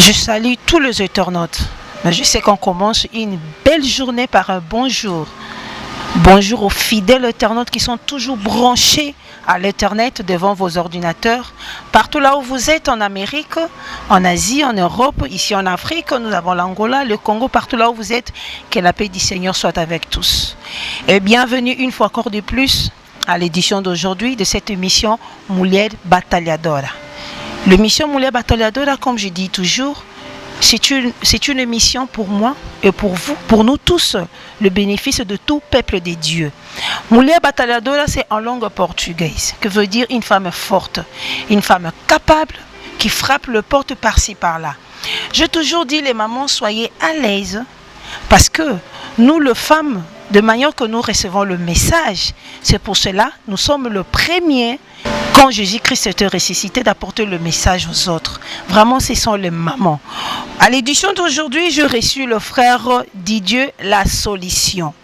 Je salue tous les internautes. Mais je sais qu'on commence une belle journée par un bonjour. Bonjour aux fidèles internautes qui sont toujours branchés à l'internet devant vos ordinateurs. Partout là où vous êtes, en Amérique, en Asie, en Europe, ici en Afrique, nous avons l'Angola, le Congo, partout là où vous êtes, que la paix du Seigneur soit avec tous. Et bienvenue une fois encore de plus à l'édition d'aujourd'hui de cette émission Mulher Batalhadora. L'émission Mulher Batalhadora, comme je dis toujours, c'est une, c'est une émission pour moi et pour vous, pour nous tous, le bénéfice de tout peuple de Dieu. Mulher Batalhadora, c'est en langue portugaise, que veut dire une femme forte, une femme capable qui frappe le porte par-ci par-là. J'ai toujours dit, les mamans, soyez à l'aise parce que nous, les femmes, de manière que nous recevons le message, c'est pour cela nous sommes le premier quand Jésus-Christ était ressuscité, d'apporter le message aux autres. Vraiment, ce sont les mamans. À l'édition d'aujourd'hui, j'ai reçu le frère Didier La Solution.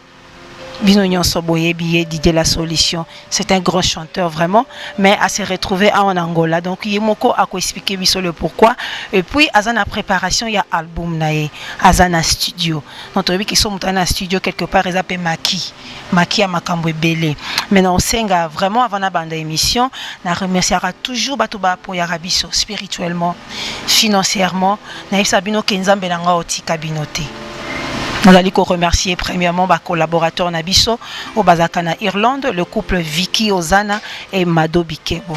Bino nyonso boyebi ye Didier La Solution. C'est un grand chanteur vraiment, mais à se retrouver en Angola. Donc ye moko ako expliquer biso le pourquoi. Et puis aza na préparation ya album na ye, aza na studio. Donc toyebi ki so moto na studio quelque part eza pe maki. Maki ya makambo ebele. Maintenant osenga vraiment avant na banda émission, na remerciera toujours bato ba apoyaka biso spirituellement, financièrement. Nayebisa bino ke Nzambe na nga otika bino te. Nazali remercier premièrement ba collaborateur na biso oyo bazalaka na Irlande, le couple Vicky Ozana et Mado Bikebo.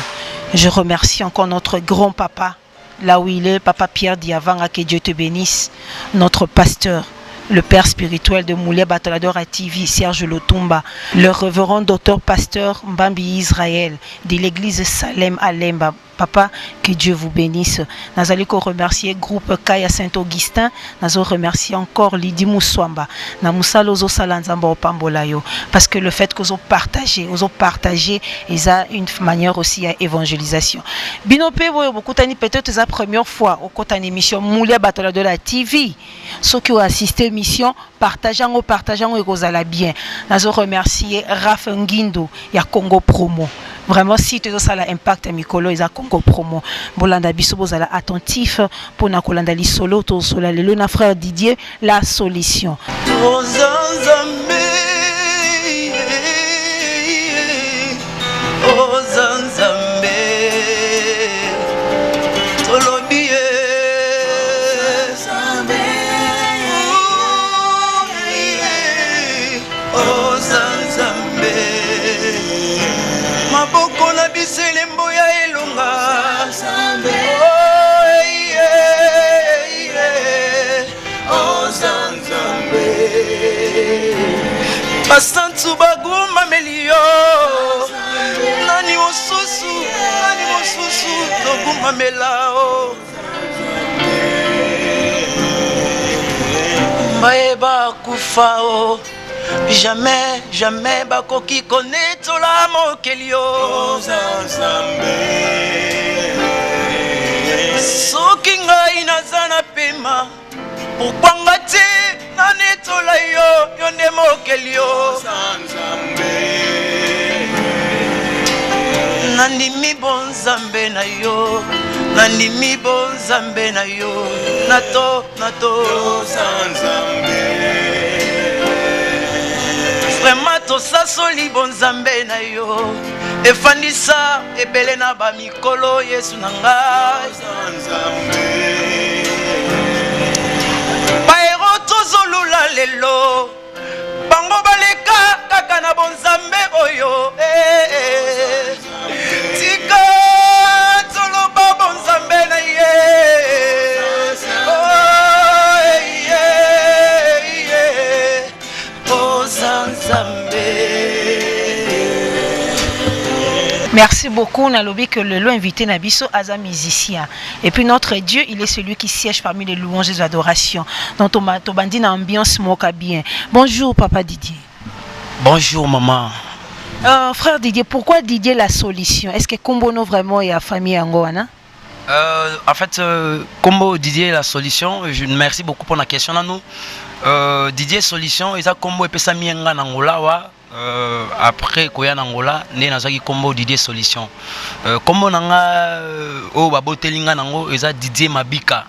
Je remercie encore notre grand papa là où il est, papa Pierre Diavanga, que Dieu te bénisse, notre pasteur, le père spirituel de Mulher Batalhadora TV, Serge Lotumba, le révérend docteur pasteur Mbambi Israël de l'église Salem à Lemba. Papa, que Dieu vous bénisse. Nazali ko remercier groupe Kaya Saint-Augustin. Nazo remercier encore Lydie Mousswamba. Na musala ozosala Nzambe opambola yo. Parce que le fait que vous partagez, vous partagez, eza une manière aussi à évangélisation. Bino pe boyo bokutani peut-être la première fois au kota émission Mulher Batalhadora TV. Ceux qui ont assisté émission, partageant, partageant et kozala bien. Nazo remercier Raph Ngindo ya Congo Promo. Vraiment, si tu as impact mikolo eza Congo Promo. Bolanda biso bozala attentif pour na kolanda lisolo to sola lelo na frère Didier La Solution. Oza Nzambe, oza Nzambe, tolobi ye. Oza Nzambe, maboko na biso elembo ya elonga. Oza Nzambe, basantu bagumameli yo. Nani mosusu, nani mosusu togumamela o. Bayeba kufa o, jamais, jamais bakoki konetola mokeli yo. Soki ngai naza na pema, pourquoi te nanetola yo, yo nde mokeli yo. Nandimi bonzambe na yo, nandimi bonzambe na yo, nato, nato. Vraiment tosasoli bonzambe na yo, efandisa ebele na ba mikolo Yesu na ngai. Baero tozolula lelo, bango baleka kaka na bonzambe oyo. Tika toloba bonzambe na ye. Oh, yeah. Oza Nzambe. Merci beaucoup. Nalobi que le lot invité na biso aza musicien. Et puis notre Dieu, il est celui qui siège parmi les louanges et adorations. Donc tobandi na ambiance moka bien. Bonjour papa Didier. Bonjour maman. Frère Didier, pourquoi Didier La Solution? Est-ce que kombono vraiment ya famille yango wana? En fait, combo Didier La Solution, je merci beaucoup pour la question là nous. Didier Solution, eza combo epesa mienga na Angola wa. Après koya na Angola, nde nazwaki combo Didier Solution. Combo nanga oyo baboteli nga nango eza Didier Mabika.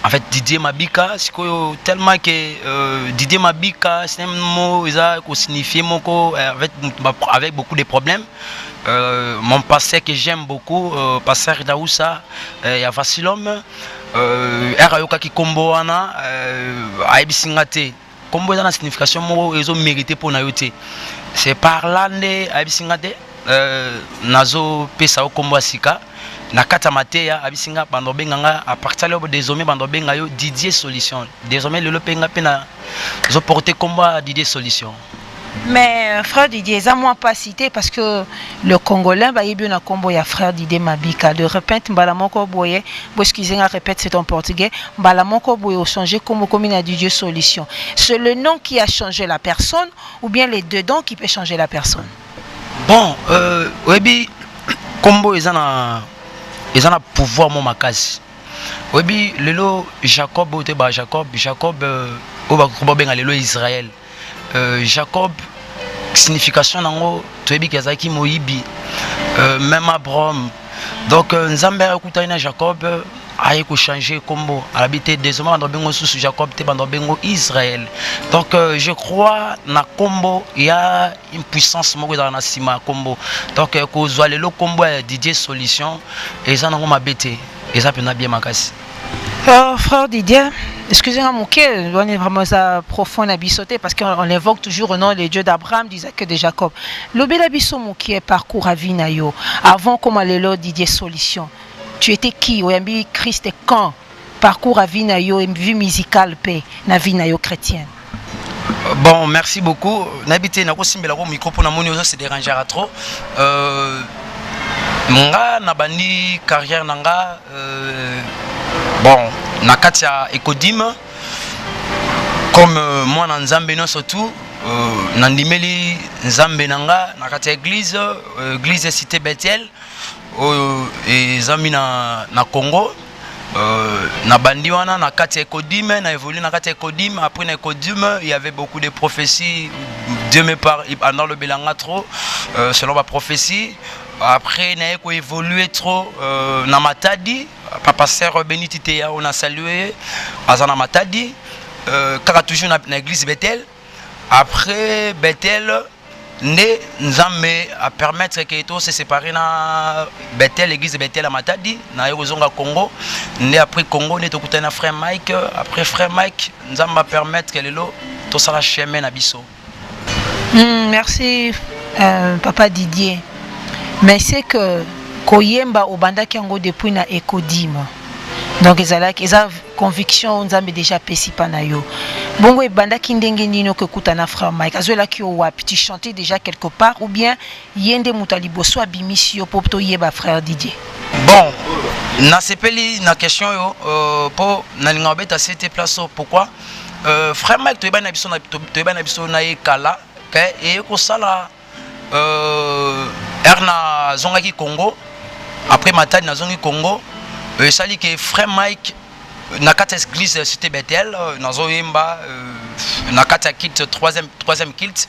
En fait, Didier Mabika sikoyo, tellement que Didier Mabika, c'est un mot eza kosignifie moko avec beaucoup de problèmes. Mon pasteur que j'aime beaucoup, pasteur Daoussa ya Vasilom, ere ayokaki nkombo wana, ayebisi nga te nkombo eza na signification moko ezomérite mpo na yo te. C'est par là nde ayebisi nga te nazopesa yo nkombo ya sika na kati ya mateya. Ayebisi nga bando obenga nga à partir lelo, désormais bando obenga yo Didier Solution. Désormais lelo mpe nga mpe nazoporte nkombo ya Didier Solution. Mais frère Didier, eza mwa mpasi te, parce que le Congolais bayebi yo na nkombo ya frère Didier Mabika. De repente, mbala moko boye, bo excuse nga, répète, c'est en portugais, mbala moko boye ochange nkombo, komi na Didier Solution. C'est le nom qui a changé la personne ou bien les dedans qui peut changer la personne? Bon, oyebi, nkombo eza na pouvoir mo makasi. Oyebi lelo Jacob oyo toyebaka, Jacob oyo bakoki babenga lelo Israel, Jacob, signification nango toyebi ke azalaki moyibi. Même Abraham. Donc Nzambe akutani na Jacob, aye kochange nkombo, alobi te désormais bando babengo susu Jacob te, bando babengo Israël. Donc je crois na nkombo ya une puissance moko ezalaka na nsima ya nkombo. Donc kozwa lelo nkombo ya Didier Solution eza nango mabe te, eza mpenza bien makasi. Frère Didier, excusez-moi, moke, on est vraiment ça profond na biso te, parce qu'on on évoque toujours au nom de Dieu d'Abraham, d'Isaac et de Jacob. Lobela biso moke parcours ya vie na yo. Avant comme lelo Didier Solution, tu étais qui? Oyambi Christ quand? Parcours ya vie na yo, vie musicale pe na vie na yo chrétienne. Bon, merci beaucoup. Nayebi te nakosimbelako micro mpo namoni ozo se dérangera trop. Nga nabandi carrière na nga, bon, na kati ya Ecodim, comme mwana Nzambe nyonso tout, nandimeli Nzambe na nga na kati ya église, église Cité Bethel oyo ezami na Congo. Na bandi wana na kati ya Ecodim, na évolue na kati ya Ecodim. Après na Ecodim, il y avait beaucoup de prophéties. Dieu me parle andalobela nga trop selon ba prophétie. Après naye koévolue trop na Matadi, papa sœur Beniti Teya, on a salué, aza na Matadi, kaka toujours na église Bethel. Après Bethel nde Nzambe apermettre ke to se séparer na Bethel, église Bethel ya Matadi. Naye kozonga Congo nde après Congo nde tokutani na frère Mike. Après frère Mike, Nzambe apermettre ke lelo tosala chemin na biso. Merci, papa Didier. Mais c'est que koyemba obandaki yango depuis na Ecodim. Donc ezalaki eza conviction Nzambe déjà apesi pa na yo. Bongo ebandaki ndenge nini okekuta na frère Mike? Azwelaki yo wapi? Tu chantais déjà quelque part ou bien ye nde moto ya liboso abimisi yo mpo toyeba frère Didier? Bon, nasepeli na question oyo, mpo nalinga kobeta se te place oyo. Pourquoi? Frère Mike, toyebani na biso toyebani na biso na ye kala ke eye kosala ere nazongaki Congo après Matadi. Nazongi Congo, esali ke frère Mike na kati ya église Cité Bethel, nazoyemba na kati ya culte, troisième culte,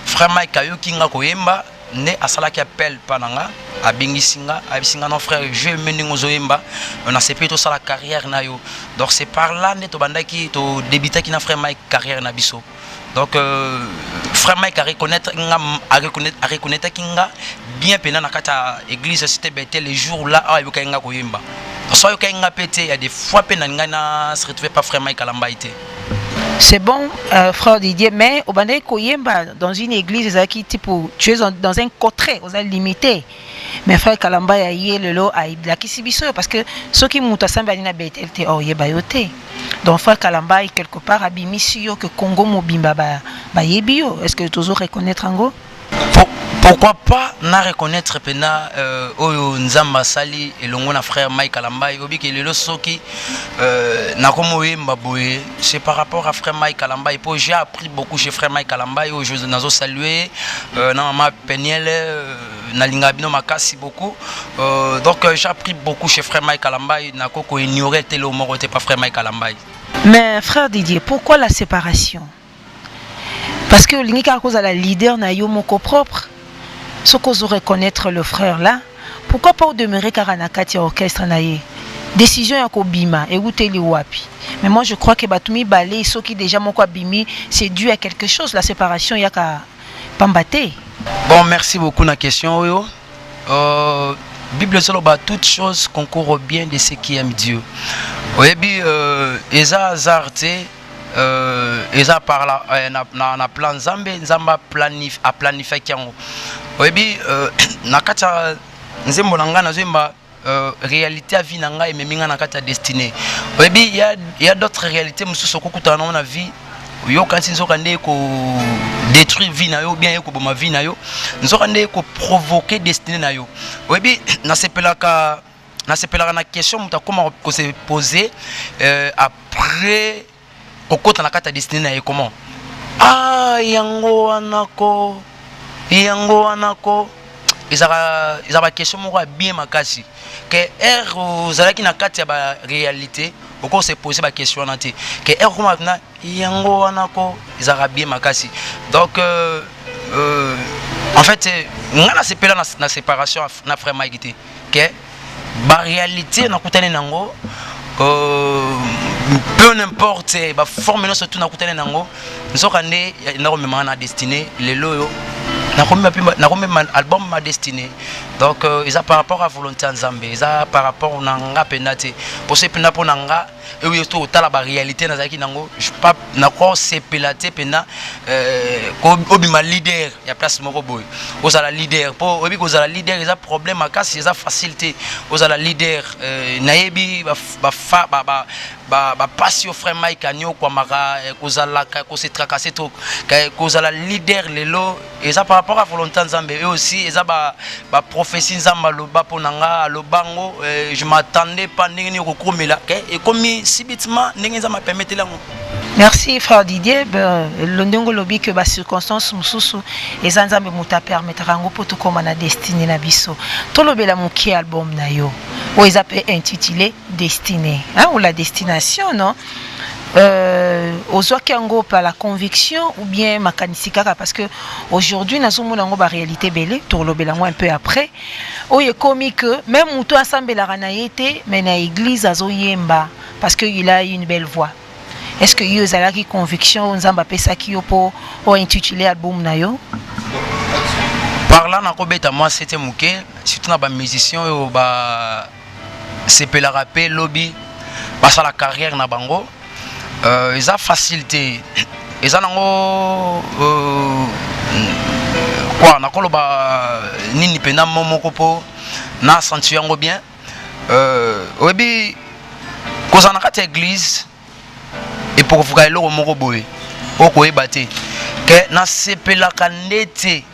frère Mike ayoki nga koyemba nde asalaki appel mpa na nga, abengisi nga, ayebisi nga: "Non frère, je me ndenge ozoyemba, nasepeli tosala carrière na yo." Donc c'est par là nde tobandaki, todébutaki na frère Mike carrière na biso. Donc frère Mike areconnaître nga, areconnaîtraki nga bien mpena na kati ya église Cité Bethel. Le jour là awa ayokaki nga koyemba. Donc so ayokaki nga mpe te, ya des fois mpe na ngai na se retrouve pas frère Mike Alambai te. C'est bon, frère Didier, mais obandaki koyemba dans une église ezalaki tipo tu es dans un contexte oza limité. Mais frère Kalamba ya ye lelo alakisi biso oyo, parce que soki moto asambi ali na Bethel te, oyeba yo te. Donc frère Kalamba quelque part abimisi yo ke Congo mobimba bayebi yo. Est ce que tozo reconnaître yango? Pourquoi pas na reconnaître mpena oyo Nzambe asali elongo na frère Mike Alambai. Oyebi ke lelo soki nakomi oyemba boye, c'est par rapport à frère Mike Alambai, po j'ai appris beaucoup chez frère Mike Alambai oyo nazosalue, na mama Peniel, nalingaka bino makasi beaucoup. Donc j'ai appris beaucoup chez frère Mike Alambai, nako koignore te lelo moko te pa frère Mike Alambai. Mais frère Didier, pourquoi la séparation? Parce que olingi kaka kozala leader na yo moko propre. Soki ozo reconnaître le frère là, pourquoi pas odemeurer kaka na kati ya orchestre na ye? Décision ya kobima ewuteli wapi? Mais moi, je crois que bato mibale, soki déjà moko abimi, c'est dû à quelque chose. La séparation yaka pamba te. Bon, merci beaucoup na question oyo. Bible ezoloba: toute chose concourt au bien de ceux qui aiment Dieu. Oyebi, eza hasard te, eza par la, na plan Nzambe. Nzambe aplanifiaki yango. Oyebi, na kati ya nzembo na ngai nazoyemba réalité ya vie na ngai ememi ngai na kati ya destinée. Oyebi, ya d'autres réalités mosusu okokutana nango na vie, oyokanisi nzoka nde kodétruire vie na yo, bien ekoboma vie na yo, nzoka nde ekoprovoke destinée na yo. Oyebi, nasepelaka na question moto akóma kose poser après kokota na kati ya destinée na ye: comment? Ah, yango wana ko, yango wana ko, ezalaka, eza baquestion moko ya bien makasi ke ere ozalaki na kati ya baréalité, okose pose baquestion wana te. Ke ere okoma na yango wana ko, ezalaka bien makasi. Donc en fait, nga nasepela na séparation na frère Mike te, ke baréalité nakutani nango, peu n'importe baforme nyonso tu nakutani nango, nzoka nde nakomemaka na destinée. Lelo oyo nakomema album Ma Destinée. Donc eza par rapport à volonté ya Nzambe, eza par rapport na nga mpenza te. Poso mpenza mpo na nga oyo to otala baréalité nazalaki nango, nakosepela te mpenza obima leader ya place moko boye. Ozala leader, mpo oyebi kozala leader eza problème makasi, eza facile te ozala leader. Nayebi bapasi yo frère Mike aniokwamaka, kozalaka kose tracasser to kozala leader. Lelo eza par rapport à volonté ya Nzambe et aussi eza baprophétie Nzambe aloba mpo na nga, aloba ngo. Je m'attendais pas ndenge nini okokomela ke ekomi subitement ndenge Nzambe apermetele yango. Merci, frère Didier. Ndenge olobi ke bacirconstance mosusu eza Nzambe moto apermettre yango mpo tokóma na destinée na biso. Tolobela moke album na yo oyo eza mpe intitulé Destinée, hein, ou la destination, non? Ozwaki yango par la conviction ou bien makanisi kaka? Parce que aujourd'hui nazomona yango baréalité ebele, tolobela yango un peu après. Oyo ekomi que même moto asambelaka na ye te, mais na église azoyemba parce que il a une belle voix. Est ce que yo ezalaki conviction oyo Nzambe apesaki yo mpo ointitulé album na yo? Par là nakobeta mwa sete moke, surtout na bamusicien oyo basepelaka mpe lobi basala carrière na bango. Eza facile te, eza nango quoi, nakoloba nini mpenza mo moko mpo na accentuer yango bien. Oyebi, kozala na kati ya église epokofuka eloko moko boye okoyeba te ke nasepelaka nde te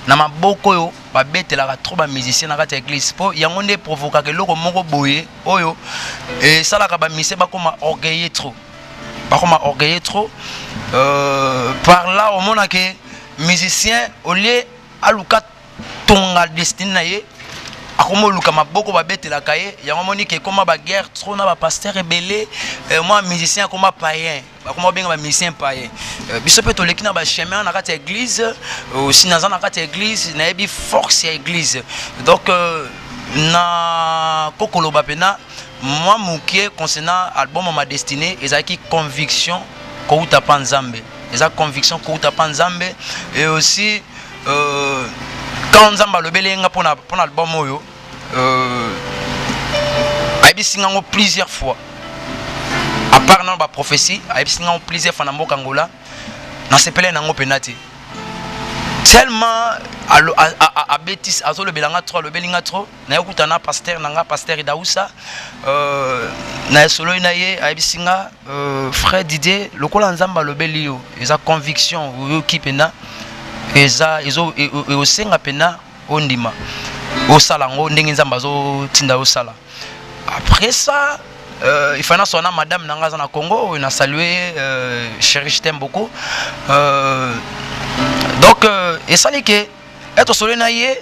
na maboko oyo babetelaka trop bamusicien na kati ya église, mpo yango nde eprovokaka eloko moko boye oyo esalaka bamusicien bakoma orgueilleux trop, bakoma orgueilleux trop. Par là omonake musicien, au lieu aluka tonga destinée na ye, akoma oluka maboko babetelaka ye. Yango omoni ke ekoma baguerre trop na bapasteur ebele. Mwa musicien akoma païen, bakoma babenga bamusicien païen. Biso mpe toleki na bachemin na kati ya église aussi. Naza na kati ya église, nayebi force ya église. Donc na kokoloba mpena mwa moke concernant album Ma Destinée, ezalaki conviction kouta mpa Nzambe, eza conviction kouta mpa Nzambe. Et aussi quand Nzambe alobeli nga mpona album oyo, ayebisi ngango plusieurs fois, à part nano baprophétie, ayebisi ngango plusieurs fois na mboka Ngola. Nasepele nango mpenza te, tellement abetisi, azolobela nga trop, alobeli nga trop. Nayokuta na pasteur na nga, pasteur Dausa, na esololi na ye, ayebisi nga: frère Didier, lokola Nzambe alobeli yo, eza conviction oyoki mpenza, eza eosenga mpenza ondima osala yango ndenge Nzambe azotinda osala. Après ça, il fallait naswana madame na nga aza na Congo oyo na salue, chéri, je t'aime beaucoup. Donc esali ke etosololi na ye,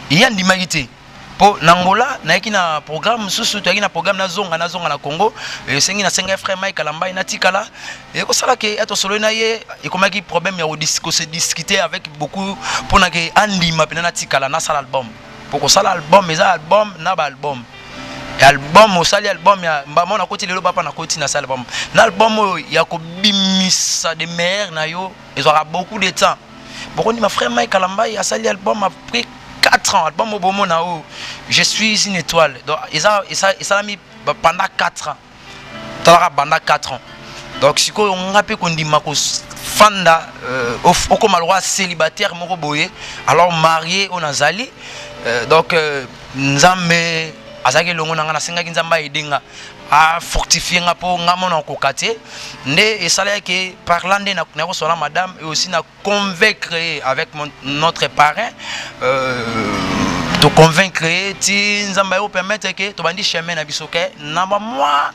ye andimaki te, mpo na Ngola nayaki na programme mosusu, toyaki na programme nazonga na Congo. Esengi nasengai frère Mike Alambai natikala. Ekosala ke etosololi na ye, ekomaki problème ya kose discuter avec beaucoup mpona ke andima mpena natikala nasala album. Mpo kosala album eza album na baalbum. Album osali, album ya mbama nakoti lelo, bapa nakoti, nasala album na album oyo ya kobimisa de meilleur na yo, ezwaka beaucoup de temps. Bokondima, frère Mike Kalambai asali album après 4 ans. Album oyo bomona oyo, Je suis une étoile, donc eza esalami pendant 4 ans. Talaka, banda 4 ans. Donc sikoyo nga mpe kondima kofanda, okoma lokwa célibataire moko boye, alors marié oyo nazali. Donc Nzambe azalaki elongo na nga. Nasengaki Nzambe aide nga, afortifie nga, mpo nga mona okoka te. Nde esalaki par là nde nakosola madame et aussi na convaincre ye avec notre parrain, toconvaincre ye ti Nzambe aye kopermettre ke tobandi chemin na biso, ke na bamwa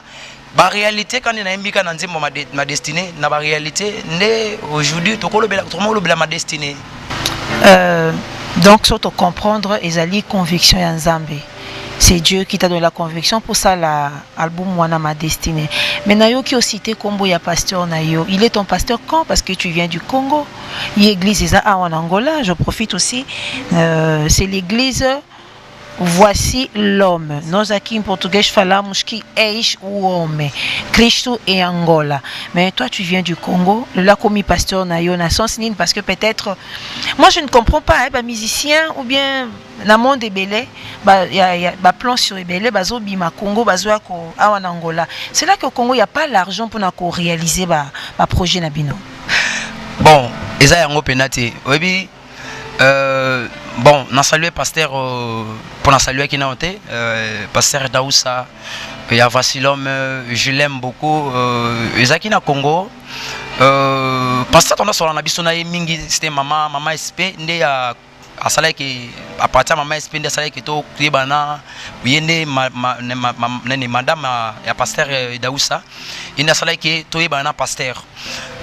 baréalité kani nayembi ka na nzembo Ma destinée, na baréalité nde aujourd'hui tokolobela, tokomolobela Ma destinée. Donc surtout comprendre ezali conviction ya Nzambe. C'est Dieu qui t'a donné la conviction pour ça, l'album wana Ma destinée. Mais nayoki aussi te kombo ya pasteur na yo. Il est ton pasteur quand? Parce que tu viens du Congo, l'église eza awa en Angola. Je profite aussi, c'est l'église Voici l'homme. Nós aqui em português falamos que eis o homem. Cristo em Angola. Mais toi, tu viens du Congo. Là, comme pasteur na yo, na sens nini? Parce que peut-être, moi, je ne comprends pas, hein, bah, musicien ou bien na monde ebele, bah, y a, bah, plan sur ebele, bazo bima Congo, bazo ko awa na Angola. C'est là qu'au Congo, il n'y a pas l'argent pour na réaliser bah, bah, projet na bino. Bon, eza yango pena te. Oyebi, bon, na saluer pasteur, pour na saluer qui na te, pasteur Daoussa ya Voici l'homme, je l'aime beaucoup. Ezalaki na Congo, pasteur tonda sola na biso na ye mingi, c'était mama SP nde ya asalaki. À partir ya mama SP nde asalaki toyebana. Ye nde nani, madame ya pasteur Daoussa, ye nde asalaki toyebana na pasteur.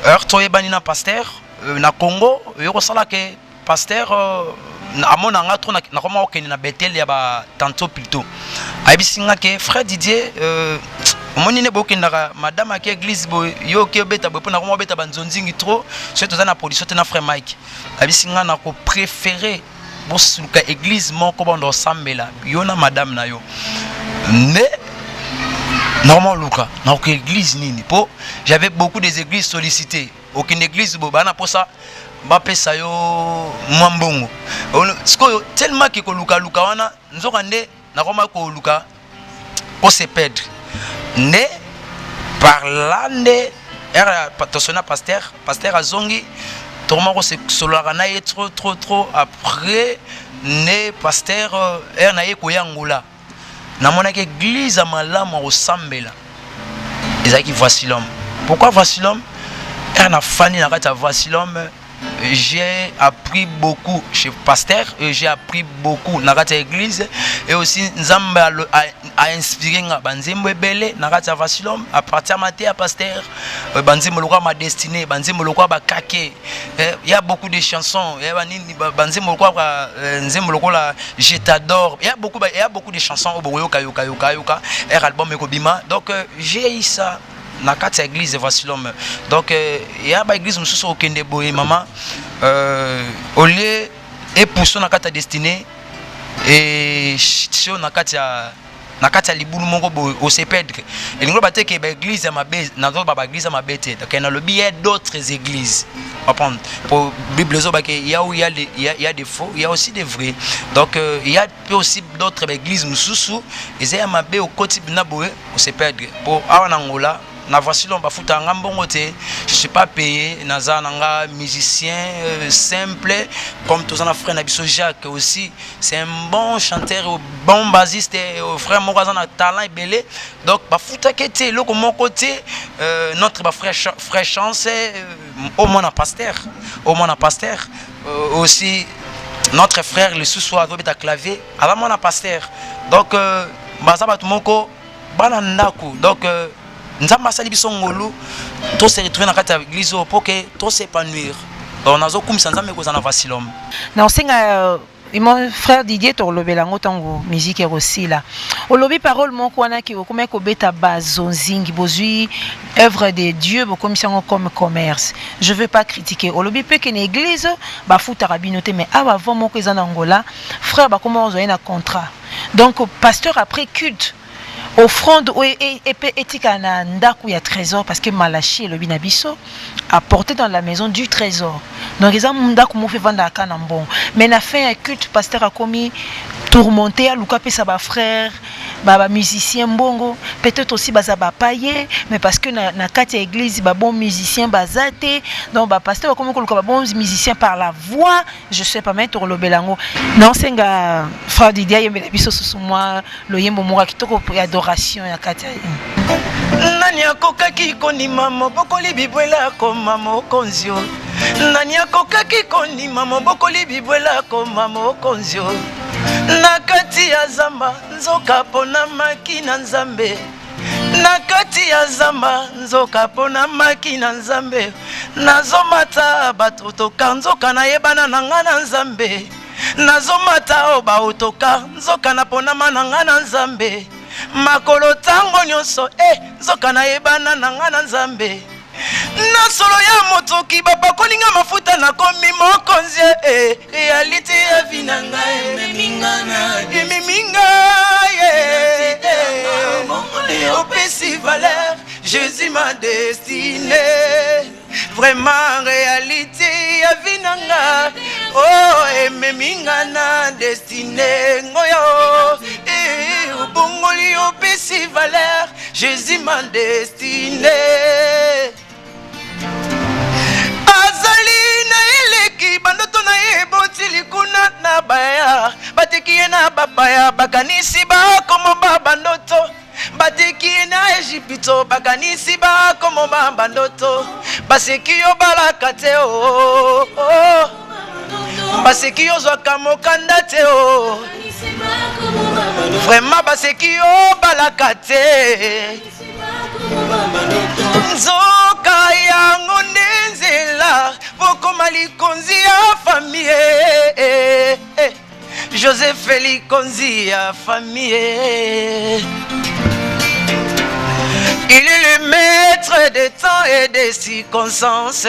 Heure toyebani na pasteur na Congo, yo kosalaka pasteur amona nga trop, nakoma kokende na Betel ya batantôt plutôt. Ayebisi nga ke frère Didier, omoni nde bokendaka, madame ake église boye, yo oke obeta boye, mpo nakoma obeta banzonzingi trop. Soki toza na production te na frère Mike, ayebisi nga na kopréféré bosuluka église moko, banda osambela, yo na madame na yo. Nde nakoma oluka nakoka église nini, mpo j'avais beaucoup des églises sollicitées. Okende église boye, baa na mposa bapesa yo mwa mbongo. Sikoyo tellement ke kolukaluka wana, nzoka nde nakoma koluka kose perdre. Nde par là nde ere tosona pasteur, pasteur azongi, tokoma kosololaka na ye trop trop trop. Après nde pasteur ere na ye koya Angola, namonaki église ya malamu ya kosambela ezalaki Voici l'homme. Pourquoi Voici l'homme? Ere nafandi na kati ya Voici l'homme, j'ai appris beaucoup chez pasteur et j'ai appris beaucoup na kati ya église. Et aussi Nzambe a inspiré nga banzembo ebele na kati ya Voici l'homme à partir ya mate ya pasteur, banzembo lokola Ma destinée, banzembo lokola bakake, il y a beaucoup de chansons, ya banini, banzembo lokola nzembo lokola Je t'adore. Il y a beaucoup de chansons oyo bokoyoka yoka yoka yoka er album ekobima. Donc j'ai eu ça na kati ya église Voici l'homme. Donc ya baéglise mosusu okende boye, mama, au lieu epuso na kati ya destinée, esio na kati ya libulu moko boye, ose perdre. Elingi loba te ke baéglise ya mabe, nazoba baéglise ya mabe te. Donc nalobi ya d'autres églises, comprendre po Bible ezobake ya où il y a des faux, il y a aussi des vrais. Donc il y a pe aussi d'autres baéglise mosusu eza ya mabe, okoti na boye, ose perdre. Po awa na Angola, na Voici l'homme, bafuta nga mbongo te, je suis pas payé. Naza na nga musicien simple, comme toza na frère na biso Jacques aussi, c'est un bon chanteur, bon bassiste, frère moko aza na talent ebele. Donc bafutaki te eloko moko te. Notre bafrère, frère Chance, au mwana pasteur, au mwana pasteur, aussi notre frère lisusu azobeta clavier, aza mwana pasteur. Donc baza bato moko bana ndako. Donc Nzambe asali biso ngolu, tose retrouve na kati ya église oyo mpo ke tos'épanouir. Donc nazokumisa Nzambe kozala na Voici l'homme. Na osenga mon frère Didier, tolobela yango ntango musique ekosila. Olobi parole moko wana ke okomaki kobeta bazonzingi, bozwi œuvre de Dieu, bokomisi yango comme commerce. Je veux pas critiquer. Olobi mpe ke na église bafutaka bino te, mais awa avant moko eza na Angola, frère, bakoma ozwa ye na contrat. Donc pasteur après culte Offrande oyo epe etikala na ndako ya trésor, parce que Malachi elobi na biso apporter dans la maison du trésor. Donc eza ndako moko evandaka na mbongo. Mais na fin ya culte, pasteur akomi tourmenté, aluka apesa ba frère, ba musicien mbongo, peut-être aussi baza bapaye, mais parce que na kati ya église ba bon musicien baza te. Donc ba pasteur bakomi koluka ba bon musicien par la voix, je sais pas, mais tokolobela yango. Naosenga frère Didier ayembela biso susu mwa loyembo moko ya kitoko ya adoration ya kati ya Nani akokaki kondima mobokoli bibwela akoma mokonzi o? Nani akokaki kondima mobokoli bibwela akoma mokonzi o? Na kati ya zamba nzoka ponamaki na Nzambe, na kati ya zamba nzoka ponamaki na Nzambe. Nazomata bato toka nzoka nayebana na nga na Nzambe, nazomata o baotoka nzoka naponama na nga na Nzambe. Makolo ntango nyonso e nzoka nayebana na nga na Nzambe. Na solo ya motoki bapakoli nga mafuta, nakomi mokonzi e réalité ya vie na ngai ememi ngai opesi valeur. Jésus ma destinée, vraiment réalité ya vie na nga oh ememi nga na destinée ngoyo obongoli opesi valeur. Jésus ma destinée azali na eleki bandoto na ye ebotili kuna na baya, bateki ye na bapaya, bakanisi bakomoba bandoto, bateki ye na Ejipito, bakanisi bakomoba bandoto, baseki yo balaka te o oh, baseki yo zwaka mokanda te o, vraiment baseki yo balaka te. Nzoka yango nde nzela bokoma likonzi ya famille, Joseph likonzi ya famille. Il est le maître des temps et des circonstances.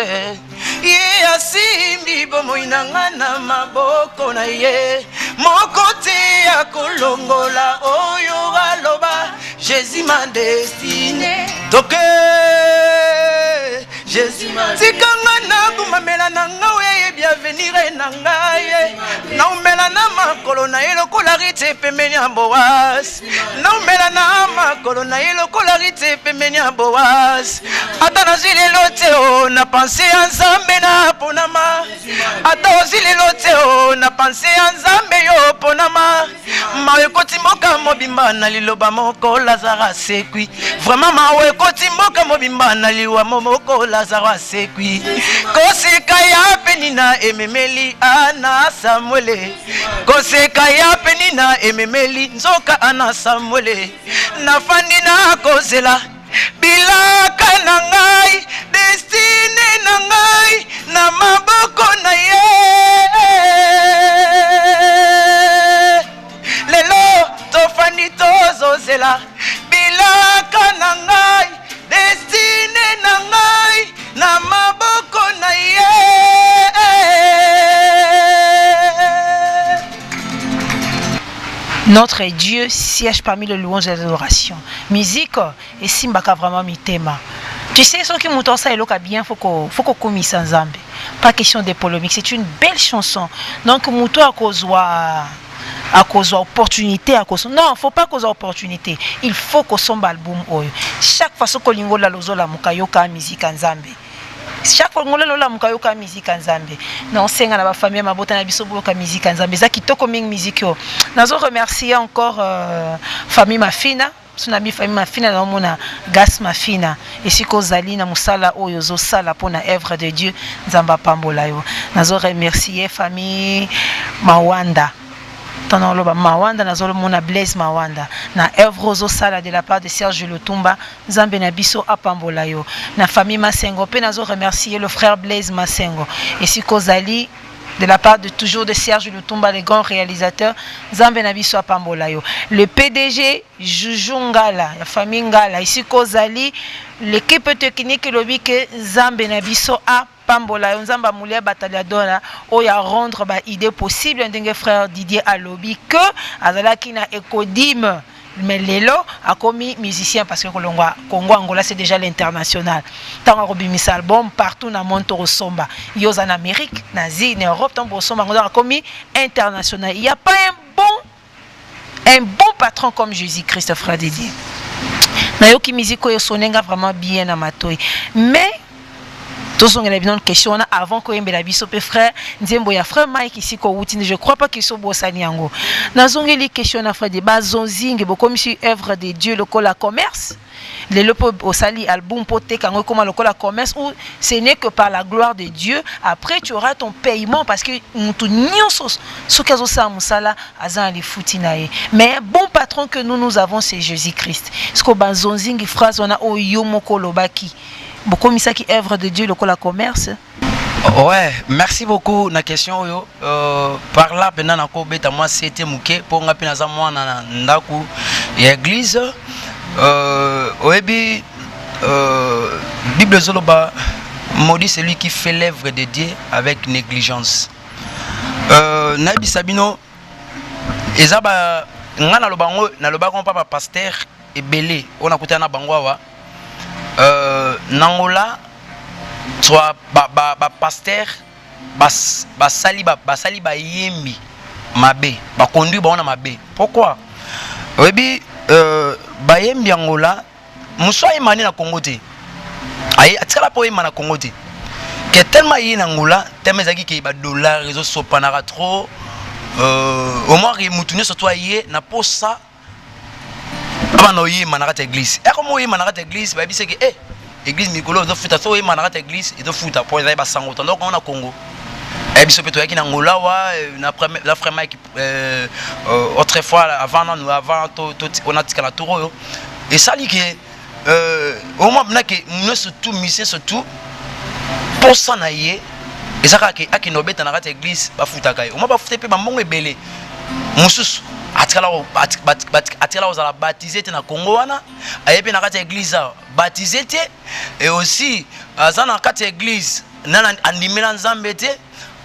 Ye asimbi bomoi na nga na maboko na ye, moko te ya kolongola oyo aloba. Jésus ma destinée, toke Jésus tikanga nagumamela na nga oyo ayebi avenir na ngai. Naumela na makolo na ye lokola Rite pembeni ya Boaz, naumela na makolo na ye lokola Rite pembeni ya Boaz. Ata nazwi lelo te o na pensée ya Nzambe na ponama, ata ozwi lelo te o na pensée ya Nzambe yo ponama. Mawa ekoti mboka mobimba, na liloba moko Lazare asekwi. Vraiment mawa ekoti mboka mobimba, na liwa moko Lazare asekwi. Koseka ya Penina ememeli ana Samuele, koseka ya Penina ememeli nzoka ana Samuele. Nafandi na kozela bilaka na ngai, destinée na ngai na maboko na ye. Lelo tofandi tozozela bilaka na ngai, destinée na ngai na maboko na ye. Notre Dieu siège parmi les louanges et l'adoration. Musique esimbaka vraiment mitema. Tu sais, soki moto asala eloko bien, faut kokumisa Nzambe. Pas question de polémique, c'est une belle chanson. Donc moto akozwa opportunité akoso, non, faut pas kozwa opportunité, il faut kosomba album oyo. Chaque fois soki olingi olala, ozolamuka, yoka musique ya Nzambe. Chaque fois ngolelo olamuka, yoka musique ya Nzambe. Naosenga na bafamille, mabota na biso, boyoka musique ya Nzambe, eza kitoko mingi musique oyo. Nazo remercier encore famille Mafina. So na famille Mafina, naomona Gas Mafina esika ozali na mosala oyo ozosala mpona œuvre de Dieu, Nzambe apambola yo. Nazo remercier famille Mawanda. Ntango oloba Mawanda, nazomona Blaise Mawanda na œuvre ozosala de la part de Serge Lutumba, Nzambe na biso apambola yo. Na famille Masengo mpe nazo remercier le frère Blaise Masengo esika ozali de la part de toujours de Serge Lutumba, le grand réalisateur, Nzambe na biso apambola yo. Le PDG Juju Ngala, la famille Ngala, esika ozali, l'équipe technique elobi ke Nzambe na biso apambola yo. Nzambe amulia batali adona oyo a rendre ba idée possible ndenge frère Didier alobi que azalaki na Ecodim. Mais lelo akomi musicien, parce que kolongwa Congo, Angola, c'est déjà l'international. Ntango akobimisa album, partout na monde tokosomba. Yo oza na Amérique, na Asie, na Europe, ntango bosomba yango, akomi international. Il y a pas un bon patron comme Jésus-Christ. Frère Didier, nayoki musique oyo esonenga vraiment bien na matoi, mais tozongela bino question wana avant koyembela biso mpe frère nzembo ya frère Mike isika owuti. Je crois pas que so bosani yango. Nazongeli question na frère de bazonzingi. Bokomisi œuvre de Dieu lokola commerce. Lelo mpo osali album mpo oteka yango, ekóma lokola commerce, ou ce n'est que par la gloire de Dieu, après tu auras ton paiement? Parce que motu nyonso soki azosala mosala, aza na lifuti na ye. Mais un bon patron que nous, nous avons, c'est Jésus Christ. Siko bazonzingi, phrase wana oyo yo moko olobaki, bokomisaki œuvre de Dieu lokola commerce. Ouais, merci beaucoup na question oyo. Par là mpena nakobeta mwa sete moke, mpo nga mpe naza mwana na ndako ya église. Oyebi, Bible ezoloba: "Maudit celui qui fait l'œuvre de Dieu avec négligence." Nayebisa bino, eza ba nga naloba yango, nalobaka mpa bapasteur ebele oyo nakutana na bango awa na Angola. Soit bapasteur basali basali bayembi mabe, baconduire bango na mabe. Pourquoi? Oyebi, bayembi Angola mosu ayemba nde na Congo te, atikala mpo oyemba na Congo te, ke tellement ye na Angola, tellement ezalaki ke badollar ezosopanaka trop. Au moins mutu nyonso to aye na posa abana oyemba na kati ya église. Ekoma oyemba na kati ya église, bayebi seke e église mikolo ezofuta. So oyemba na kati ya église, ezofuta, mpo ezali basango tando kongo na Congo. Biso mpe toyaki na Angola wa na frère Mike autrefois, avant nanu, avant onatika na tour oyo esali ke au moins mpena ke nyonso tout musicien, surtout posa na ye eza kaka akende obeta na kati ya église, bafutaka ye. Omoi bafuta mpe bambongo ebele. Mosusu atikala kozala baptisé te na Congo wana, aye mpe na kati ya église awa, baptisé te, et aussi aza na kati ya église, nana andimela Nzambe te,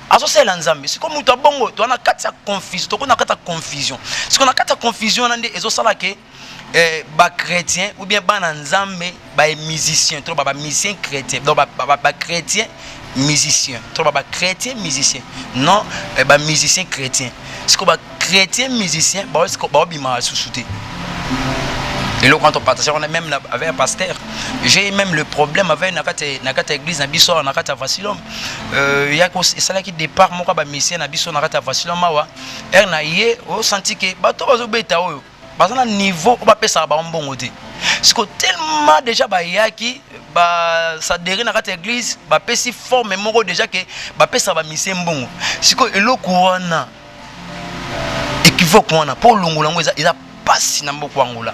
azosalela Nzambe. Sikoyo moto abongo, toza na kati ya confusion, tokoi na kati ya confusion. Sikoyo na kati ya confusion wana nde ezosala ke bachrétien ou bien bana Nzambe, bamusicien, to bamusicien chrétien, donc bachrétien musicien, to bachrétien musicien, non, bamusicien chrétien. Sikoyo bachrétien musicien baobimaka lisusu te. Eloko wana topartage wana même avec un pasteur. J'ai même le problème avec na kati ya église na biso awa, na kati ya Vasilom. Yaki esalaki départ moko ya bamusicien na biso na kati ya Vasilom awa. Ere na ye osenti ke bato bazobeta oyo baza na niveau oyo bapesaka bango mbongo te. Siko tellement déjà bayaki basadere na kati ya église, bapesi forme moko déjà ke bapesaka bamusicien mbongo. Sikoyo eloko wana, équivoque wana, mpo olongola yango eza pasi na mboka Angola.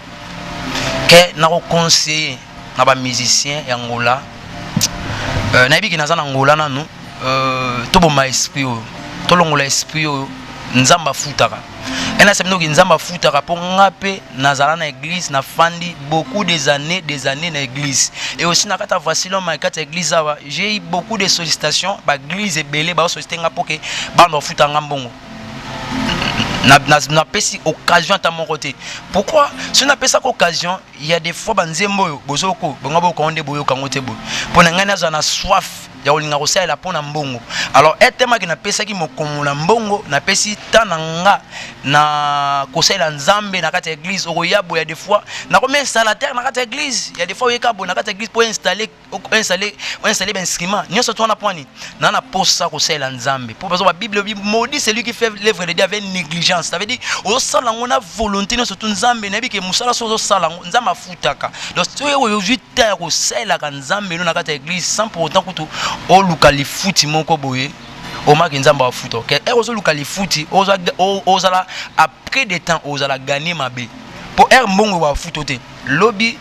Ke nakoconseille na bamusicien ya Angola, nayebi ke naza na Angola nanu, toboma esprit oyo, tolongola esprit oyo. Nzambe afutaka. Enasa binoki, Nzambe afutaka. Mpo nga mpe nazala na église, nafandi beaucoup des années, des années na église, et aussi na kati ya Vasilom, na kati ya église awa, j'ai eu beaucoup de sollicitations. Baeglise ebele baosollicite nga mpo ke bana bafuta nga mbongo. Napesi occasion ata moko te. Pourquoi? Soki napesaka occasion, il y a des fois banzembo oyo bozoko bango boyokango nde boyokango te boye, mpo na ngai nazala na soif ya kolinga kosalela mpo na mbongo. Alors etemaki napesaki mokongo na mbongo, napesi ta na nga na kosalela Nzambe na kati ya église. Okoya boye, ya des fois nakomi installateur na kati ya église, ya des fois oyeka boye na kati ya église mpo installer bainstrument nyonso to wana. Pwani na posa kosalela Nzambe, mpo bazo babible elobi: "Maudit celui qui fait l'œuvre de Dieu avec négligence." Ça veut dire ozosala yango na volonté nyonso tu. Nzambe, nayebi ke mosala so ozosala yango, Nzambe afutaka. Donc soki oyo ozwi ta ya kosalelaka Nzambe no na kati ya église sans pour autant kutu oluka lifuti moko boye, omaki Nzambe afuta. Ok, ere ozoluka lifuti, ozala après des temps ozala gagné mabe, mpo ere mbongo bafuta te, lobi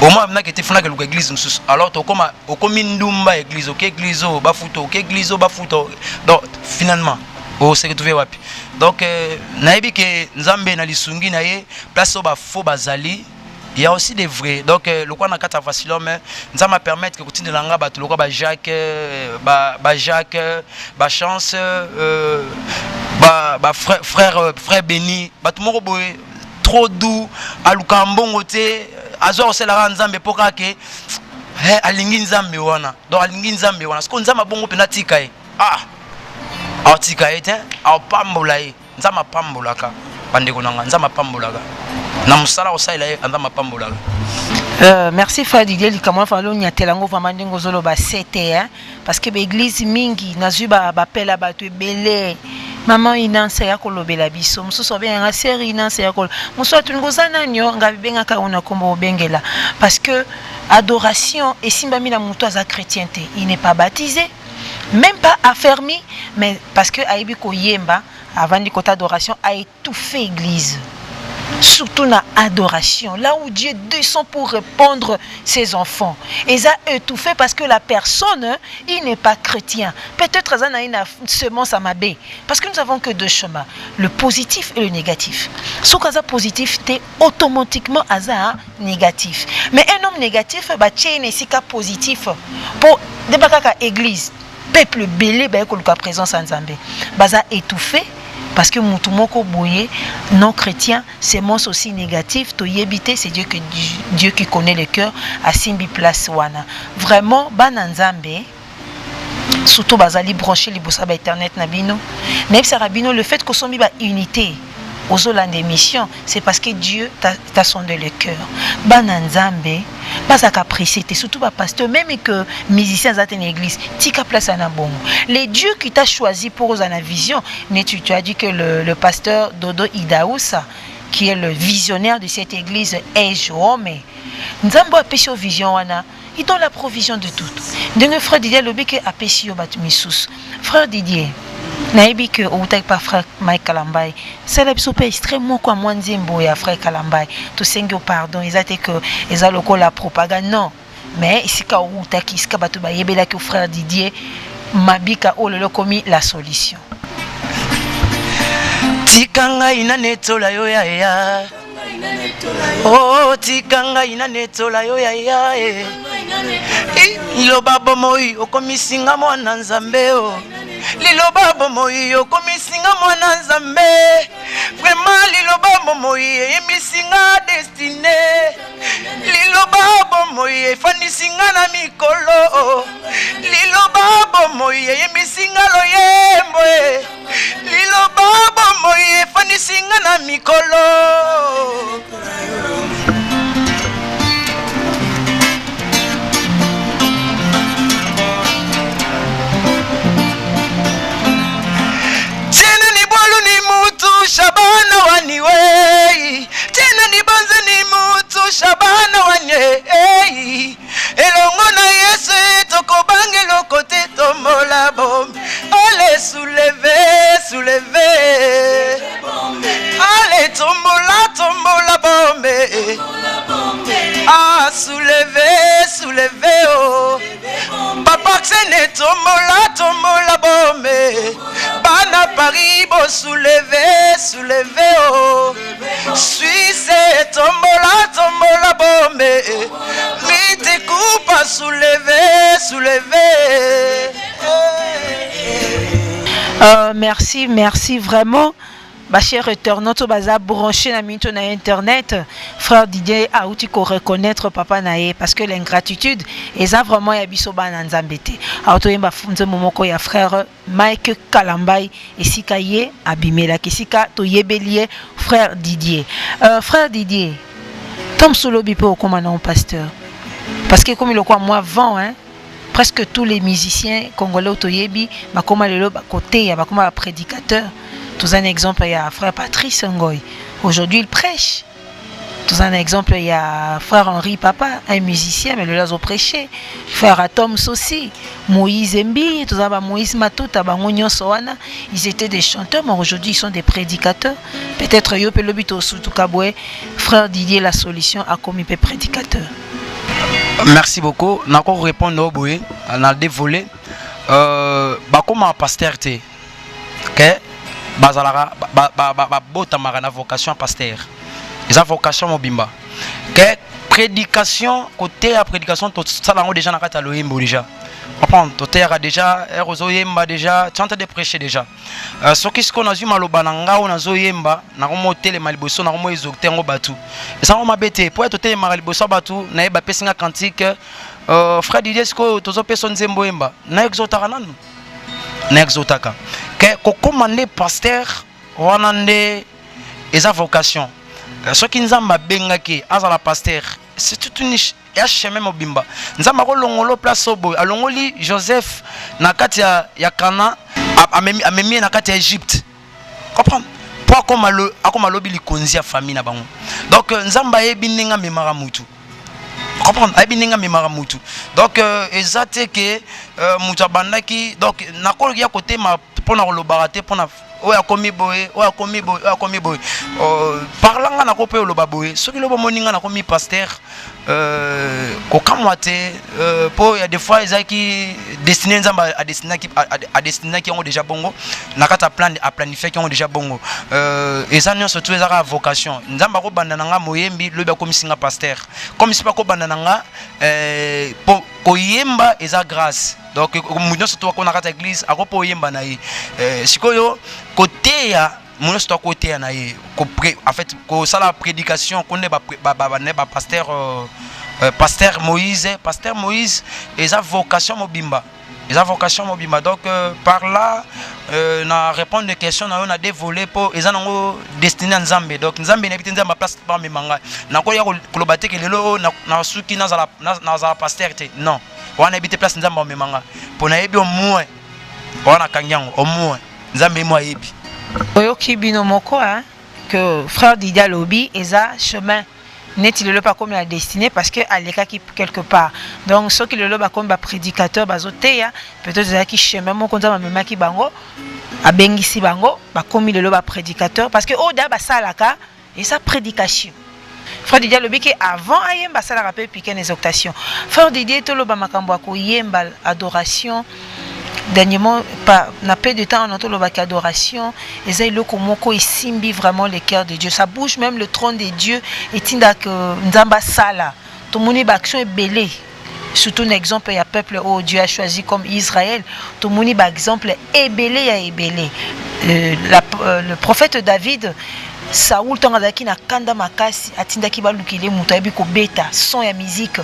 omoi nake te, funaki luka église mosusu. Alors tokoma okomi ndumba église, oke église oyo bafuta, oke église oyo bafuta. Donc finalement ose retrouve wapi? Donc nayebi ke Nzambe na lisungi na ye, place oyo bafaux bazali, il y a aussi des vrais. Donc lokwa na kati ya Vasilome, Nzambe apermettre kotindela nga bato lokwa bajacques, bajacques, bachance, ba frère, frère béni, bato moko boye. trop doux, alukaka mbongo te, azwa kosalaka Nzambe mpo kaka ke eh, alingi Nzambe wana. Donc alingi Nzambe wana, sikoyo Nzambe abongo mpenza atika ye, ah, atika ye te, apambola ye. Nzambe apambolaka bandeko na nga, Nzambe apambolaka na mosala kosalela ye, Nzambe apambolaka. Merci frère Didier likambo wana onyatela yango vraiment ndenge ozoloba sete, hein? Parce que baeglise mingi nazwi bapela bato ebele, mama Inanse ya kolobela biso, mosusu abenganga sœur Inanse ya koloba, mosusu atuninga oza nani, yo ngai bengaka oyo na nkombo obengela, parce que adoration esimbami na moto aza chrétien te, il n'est pas baptisé, même pas affermi, mais parce que ayebi koyemba, avandi kota adoration, a étouffé église, surtout na adoration, là où Dieu descend pour répondre ses enfants. Et ça étouffé parce que la personne, il n'est pas chrétien. Peut-être ça n'a une semence à ma baie. Parce que nous avons que deux chemins, le positif et le négatif. Soki aza positif, t'es automatiquement aza négatif. Mais un homme négatif, bah, tient esika positif. Pour debakaka église, peuple ebele, bah, la présence en Nzambe. Baza étouffé parce que mutu moko boye non chrétien, semence aussi négatif, toyebi te, c'est Dieu, que Dieu qui connaît le cœur, asimbi place wana. Vraiment, bana Nzambe, surtout bazali branché liboso ba internet na bino, nayebisaka bino, le fait kosombi ba unité, ozolanda émission, c'est parce que Dieu t'a sondé le cœur. Bana Nzambe bazalaka pressé te, surtout bapasteur, même que musicien aza te na église, tika place na bongo. Le Dieu qui t'a choisi pour ozala na vision ne tu as dit que le pasteur Dodo Idaoussa, qui est le visionnaire de cette église Ejome, Nzambe apesi yo vision wana, il donne la provision de tout. Ndenge frère Didier alobi ke apesi yo bato misusu. Frère Didier, nayebi ke outaki pa frère Mike Kalambai, sala biso mpe extrait moko ya mwa nzembo ya frère Kalambai. Tosengi yo pardon, eza te ke eza lokola propagande, non, mais esika outaki, esika bato bayebelaki frère Didier Mabika, oyo lelo komi la solution. Tika ngai nanetola yo yaya, oh, tika ngai nanetola yo yaya e. Liloba bomoi okomisinga mwana Nzambe o, liloba bomoi okomisinga mwana Nzambe, vraiment liloba bomoi eyembisinga destinée, liloba bomoi efandisinga na mikolo, liloba bomoi eyembisinga loyembo e, liloba bomoi efandisinga na mikolo. Tena ni bwalu ni mutu shabana wani wei, tena ni banza ni mutu shabana wanye ei, elongo na Yesu tokobanga eloko te, tombola bombe, allez, soulevez, soulevez, allez, tombola, tombola bombe, ah, soulevez, soulevez, oh papa Xene, tombola, tombola bombe, bana Paris bo soulevez, soulevez, oh Suisse, tombola, tombola bombe, mite kupa, soulevez, soulevez. Merci, merci vraiment. Bachers internautes baza branché na minto na internet, frère Didier auti ko reconnaître papa na ye, parce que l'ingratitude eza vraiment ya biso bana Nzambe te. Autoyemba nzembo moko ya frère Mike Kalambai, esika ye abimelaki, esika toyebeli ye frère Didier. Frère Didier, Tom solobi mpe okóma na pasteur, parce que ekomi lokwa mwa vent, hein? Presque tous les musiciens congolais oyo toyebi bakóma lelo koteya, bakóma baprédicateur. Toza na exemple ya frère Patrice Ngoy, aujourd'hui il prêche. Toza na exemple ya frère Henri Papa, un musicien, mais lelo azoprêcher. Frère Atom aussi, Moïse Mbi, toza ba Moïse Matuta, bango nyonso wana, ils étaient des chanteurs, mais aujourd'hui ils sont des prédicateurs. Peut-être yo mpe lobi tosutuka boye, frère Didier la solution akomi mpe prédicateur. Merci beaucoup. Nako répondre au boye na deux volets. Bakoma pasteur te ke bazalaka babotamaka na vocation pasteur, eza vocation mobimba ke prédication, côté ya prédication tosala yango déjà na kati ya loyembo déjà. Comprendre, toteyaka déjà, ere ozoyemba déjà, tu es en train de prêcher déjà. Soki sikoyo nazwi maloba na nga oyo nazoyemba, nakomo otelema liboso, nakomo exhorte yango bato, ezango mabe te, po ya totelemaka liboso ya bato, nayeba apesi nga cantique, frère Didier, sikoyo tozopesa nzembo, oyemba, na exhortaka nanu, na exhortaka ke kokóma nde pasteur wana nde eza vocation. Soki Nzambe abengaki azala pasteur, c'est toute une ya chemin mobimba. Nzambe akolongola place oyo boye alongoli Joseph na kati ya Kana, amemi ye na kati ya Egypte, comprendre, mpo akoma lobi likonzi ya famille na bango. Donc Nzambe ayebi ndenge amemaka mutu, comprendre, ayebi ndenge amemaka mutu. Donc eza te ke mutu abandaki. Donc nakoloki ya kotema mpona kolobaka te mpona oyo akomi boye, oyo akomi boye, oyo akomi boye. Parla nga nako mpe oloba boye, soki lobo omoni nga nakomi pasteur, kokamwa te, mpo ya des fois ezalaki destiné. Nzambe adestinaki yango déjà bongo na kati ya plan, aplanifiaki yango déjà bongo. Eza nyonso tu ezaka vocation. Nzambe akobanda na nga moyembi, lobi akomisi nga pasteur, comme si mpe akobanda na nga po koyemba eza grâce. Donc moto nyonso to akona kati ya église akopo oyemba na ye. Sikoyo koteya, moto nyonso to akoteya na ye, en fait kosala prédication konde bapasteur, pasteur Moïse, pasteur Moïse, eza vocation mobimba, eza vocation mobimba. Donc par là, na répondre question na yo na dévolé, mpo eza nango destiné ya Nzambe. Donc Nzambe nayebi te, Nzambe aplace bamema ngai, nakoya koloba te ke lelo nasuki nazala pasteur te. Non, wana yebi te place Nzambe amema ngai, mpo nayebi au moins wana nakangi yango, au moins Nzambe ye mo ayebi. Oyoki bino moko, hein, que frère Didier alobi eza chemin. Neti lelo bakomi na destinée parce que alekaki quelque part. Donc soki lelo bakomi baprédicateur, bazoteya, peut-être ezalaki chemin moko Nzambe amemaki bango, abengisi bango, bakomi lelo baprédicateur, parce que oyo da basalaka eza prédication. Frère Didier alobi ke avant ayemba, asalaka mpe pike na exhortation. Frère Didier, toloba makambo ya koyemba, adoration. Dernièrement, pas na peu de temps, on tolobaki adoration eza eloko moko esimbi vraiment le cœur de Dieu, ça bouge même le trône de Dieu, etindaka Nzambe asala. Tomoni baaction ebele, surtout un exemple ya peuple oyo Dieu a choisi comme Israël. Tomoni baexemple ebele ya ebele. Le prophète David, Saul ntango azalaki na kanda makasi, atindaki balukeli moto ayebi kobeta son ya musique.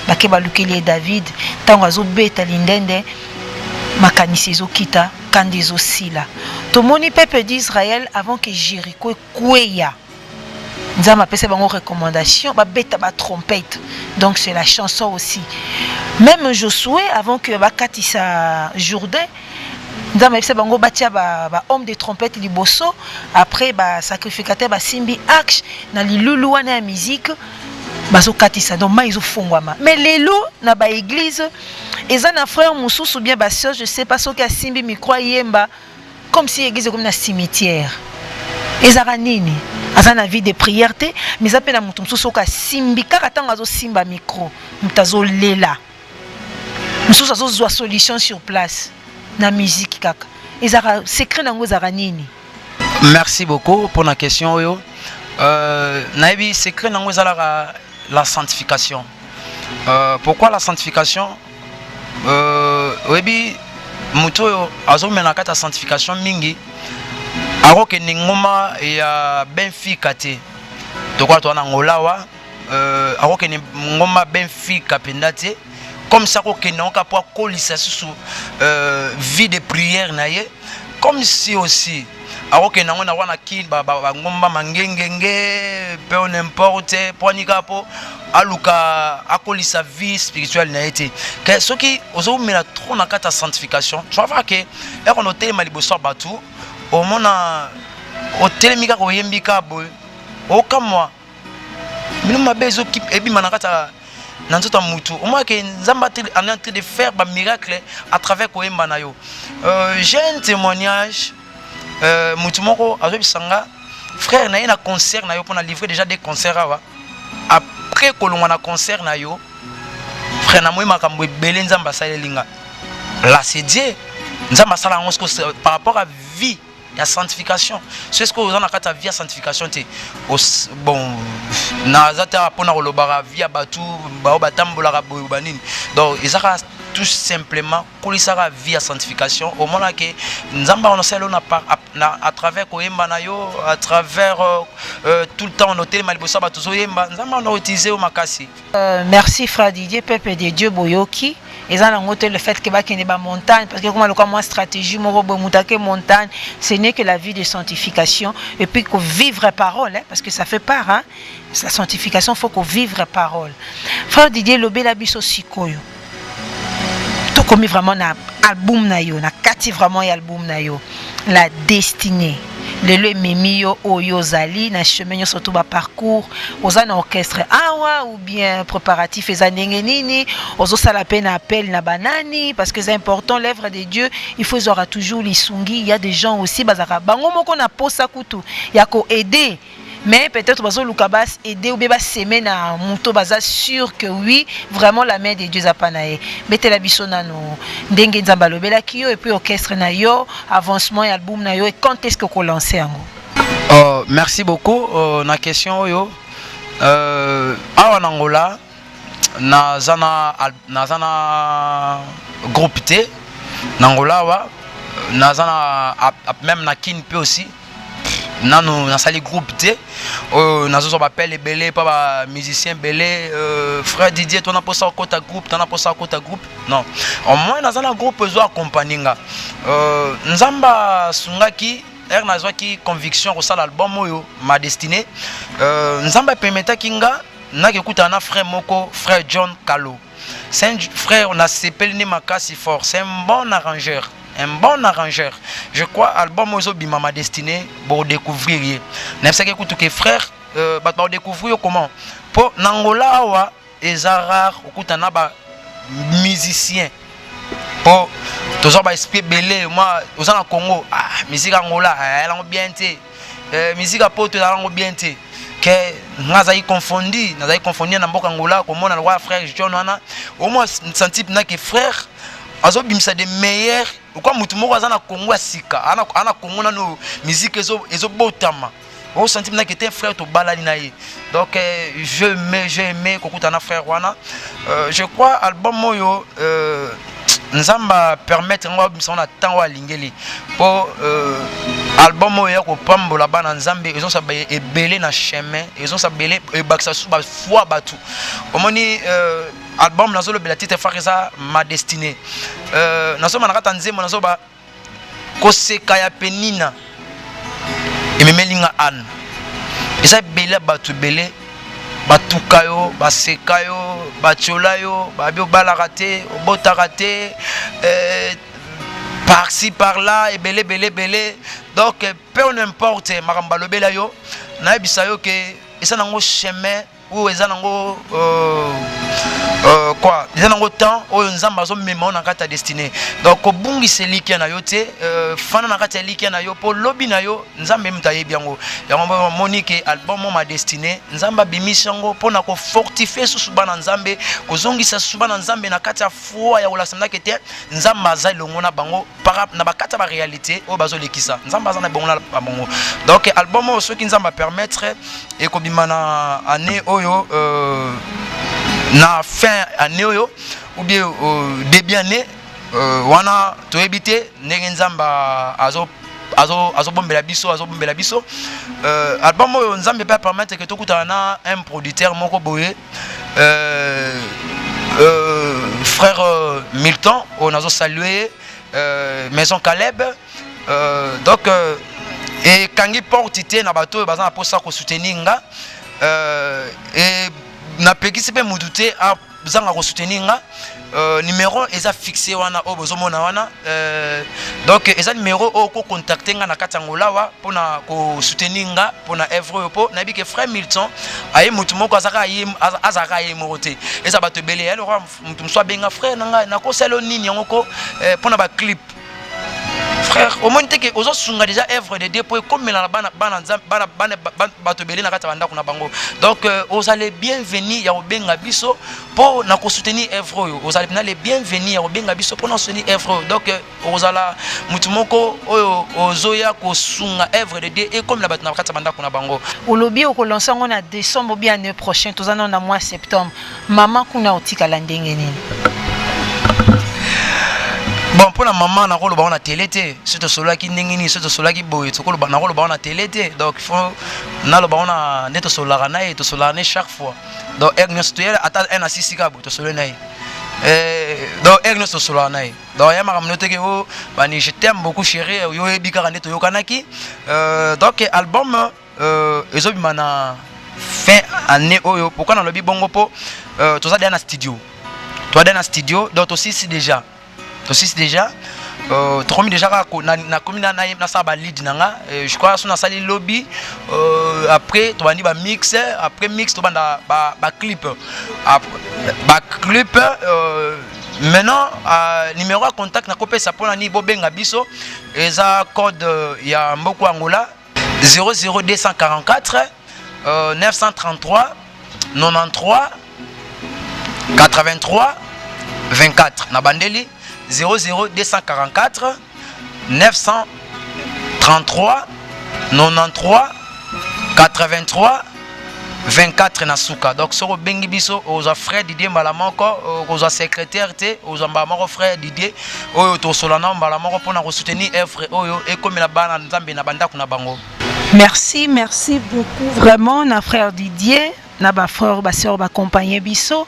Bake balukeli ye David. Ntango azobeta lindende, makanisi ezokita, kanda ezosila. Tomoni peuple d'Israël, avant que Jéricho ekweya, Nzambe apesa bango recommandation babeta batrompette. Donc c'est la chanson aussi. Même Josué, avant que bakatisa Jourdain, Nzambe ayebisa bango batia bahomme de trompette liboso, après basacrificateur basimbi arche na lilulu wana ya musique, bazokatisa, donc mai ezofungwama. Mais lelo na baéglise, eza na frère mosusu, bien basœur, je sais pas, soki asimbi micro ayemba, comme si église ekomi na cimetière. Ezalaka nini? Aza na vie de prière te. Mais eza mpe na moto mosusu, soki asimbi kaka, ntango azosimba micro, moto azolela, mosusu azozwa solution sur place na musique kaka. Ezalaka secret nango ezalaka nini? Merci beaucoup pour la question oyo. Nayebi secret nango ezalaka la sanctification. Pourquoi la sanctification? Oyebi, moto oyo azomela na kati ya sanctification mingi akokende ngoma ya Benfica te. Tokola toza na Ngola wa, akokende ngoma Benfica mpenza te, comme ça akokende yango kaka mpo akolisa susu vie de prière na ye. Comme si aussi akokende yango na wana kini bangomba mangengenge mpe n'importe mpo ani kaka mpo aluka akolisa vie spirituelle na ye te. Ke soki ozomela trop na kati ya sanctification, tu vas voir ke ekona otelema liboso ya bato, omona otelemi kaka, oyembi kaka boye, okamwa bino mabe ebima na kati na nzoto ya mutu. Omona ke Nzambe en est en train de faire bamiracle à travers koyemba na yo. J'ai un témoignage. Mutu moko azoyebisa nga: "Frère, na ye na concert na yo mpona livrer déjà des concerts awa. Après kolongwa na concert na yo, frère, namoi makambo ebele Nzambe asaleli nga." Là c'est Dieu, Nzambe asala yango. Par rapport à vie Ya sanctification. So est-ce que oza na kati ya vie ya sanctification te? Bon, naza te mpona kolobaka vie ya bato bao batambolaka boye banini. Donc eza kaka tout simplement kolisaka vie ya sanctification. Omona ke Nzambe akonosala yo na à travers koyemba na yo, à travers tout le temps onotelema liboso ya bato, ozoyemba, Nzambe ana utiliser yo makasi. Merci frère Didier. Peuple de Dieu, boyoki, eza nango te le fait que bakende bamontagne, parce que koma lokola mwa stratégie moko boye, moto ake montagne, ce n'est que la vie de sanctification et puis vivre parole, hein, parce que ça fait part, hein, la sanctification, faut qu'on vivre parole. Frère Didier, lobela biso sikoyo, tokomi vraiment na album na yo, na kati vraiment ya album na yo La Destinée. Lelo ememi yo oyo ozali na chemin nyonso to baparcours, oza na orchestre awa ou bien préparatif eza ndenge nini? Ozosala mpe na appel na banani? Parce que c'est important, l'œuvre de Dieu, il faut ezwaka toujours lisungi. Il y a des gens aussi bazalaka bango moko na posa kutu ya koaider, mais peut-être bazoluka bas aider ou bien basemer na moto baza sûr que oui, vraiment la main de Dieu eza pa na ye. Betela biso nano ndenge Nzambe alobelaki yo et puis orchestre na yo, avancement ya album na yo et quand est-ce que kolancer yango? Merci beaucoup na question oyo. Awa na Angola, naza na groupe te. Na Angola awa, naza na même na Kine mpe aussi, nanu nasali groupe te. Oyo nazozwa baappel ebele mpa bamusicien ebele: "Frère Didier, tona mposa okota groupe, tona mposa okota groupe." Non, au moins naza na groupe ezo accompagne nga. Nzambe asungaki, ere nazwaki conviction kosala album oyo Ma Destinée, Nzambe apermettaki nga nakekutana na frère moko, frère John Kalo. C'est un frère nasepeli nde makasi fort. C'est un bon arrangeur, un bon arrangeur, je crois. Album oyo ezobima, Ma Destinée, bodécouvrir ye. Nayebisaki kutu ke frère, bato bakodécouvrir yo comment? Mpo na Angola awa eza rare okutana na bamusicien, mpo tozwa baesprit ebele. Mwa oza na Congo, ah, musique Angola eyango bien te, musique ya Poto ezala bien te. Ke nga azali confondi, nazali confondi na mboka Angola, komona lokwa frère John wana, omwa senti mpena ke frère azobimisa de meilleur okwa motu moko aza na Congo ya sika, aza na Congo nano musique ezobotama, osenti mpena ke te frère tobalani na ye. Donc je aimé, j'ai aimé kokutana na frère wana. Je crois album oyo, Nzambe apermettre yango abimisa ngo na ntango alingeli, mpo album oyo ya kopambola bana Nzambe, ezonsa ebele na chemin, ezonsa ebele, ebakisa su bafoi bato. Omoni, album nazolobela, titre phare eza Ma Destinée. Nazomba na kati ya nzembo, nazoba koseka ya Penina ememeli nga Anne. Eza ebele ya bato ebele batuka yo, baseka yo, batiola yo, babi obalaka te, obotaka te, par-ci par-là, ebele ebele ebele. Donc peu n'importe makambo balobela yo, nayebisa yo ke eza nango chemin oyo eza nango quoi, eza nango temps oyo Nzambe azomema yo na kati ya destinée. Donc kobungisa elikya na yo te, fanda na kati ya elikya na yo, mpo lobi na yo Nzambe moto ayebi yango. Yango moni ke album Ma Destinée, Nzambe abimisi yango mpona kofortifier susu bana Nzambe, kozongisa susu bana Nzambe na kati ya foi ya kolakisa ndake te Nzambe aza elongo na bango na bakati ya baréalité oyo bazolekisa, Nzambe aza na bango na bango. Donc album oyo, soki Nzambe apermettre, ekobima na année oyo, na fin année oyo ou bien début année wana, toyebi te ndenge Nzambe azo azobombela biso, azobombela biso. Album oyo, Nzambe mpe apermettre ke tokutana na un producteur moko boye, frère Milton, oyo nazosalue, Maison Caleb. Donc ekangi porte te na bato oyo baza na mposa kosoutenir nga. E napekisi mpe mutu te azanga kosoutenir nga. Numéro eza fixe wana oyo bozomona wana. Donc eza numéro oyo kocontacter nga na kati ya Ngolawa mpona kosoutenir nga mpona œuvre oyo, mpo nayebi ke frère Milton aye motu moko azalaka ye moko te, eza bato ebele. Ya lokwa motu mosusu abenga: "Frère na ngai, nakosala nini yango ko mpona baclip?" Frère, omoni te ke ozosunga déjà œuvre de Dieu mpo ekomela na bana bana bana bana bato ebele na kati ya bandako na bango. Donc ozala bienvenu ya kobenga biso mpo na kosoutenir œuvre oyo. Ozala mpena le bienvenu ya kobenga biso mpo na kosoutenir œuvre oyo. Donc okozala motu moko oyo ozoya kosunga œuvre de Dieu ekomela bato na kati ya bandako na bango. Olobi okolancer yango na décembre ou bien année prochaine. Toza nano na mois septembre. Mama kuna otikala ndenge nini? Bon, mpona mama, nakoloba ngo na télé te. So tosololaki ndenge nini, so tosololaki boye, tokoloba, nakoloba ngo na télé te. Donc il faut naloba ngo na nde tosololaka na ye. Tosololaka ne chaque fois. Donc heure nyonso toyela, ata un na sisi kaka boye, tosololi na ye. Donc heure nyonso tosololaka na ye. Donc ya makambo no teke o bani, je t'aime beaucoup, chéri. Yo oyebi kaka nde toyokanaki. Donc album ezobima na fin année oyo. Pourquoi nalobi bongo? Mpo toza deya na studio, toza deya na studio. Donc tosisi déjà, tosisi déjà, tokomi déjà kaka nakomi nasala balead na nga. Je crois so nasali lobi, après tobandi bamix, après mix tobanda baclip, baclip. Maintenant, numéro ya contact nakopesa mpona nini bobenga biso eza code ya mboka Angola, 00244 933 93 83 24. Na bandeli, 00244 933 93 83 24 na suka. Donc soki obengi biso, ozwa frère Didier mbala moko. Okozwa secrétaire te, ozwa mbala moko frère Didier oyo tosola na mbala moko mpona kosoutenir œuvre oyo ekomela bana Nzambe na bandako na bango. Merci, merci beaucoup vraiment na frère Didier, na bafrère, basœur baaccompagne biso.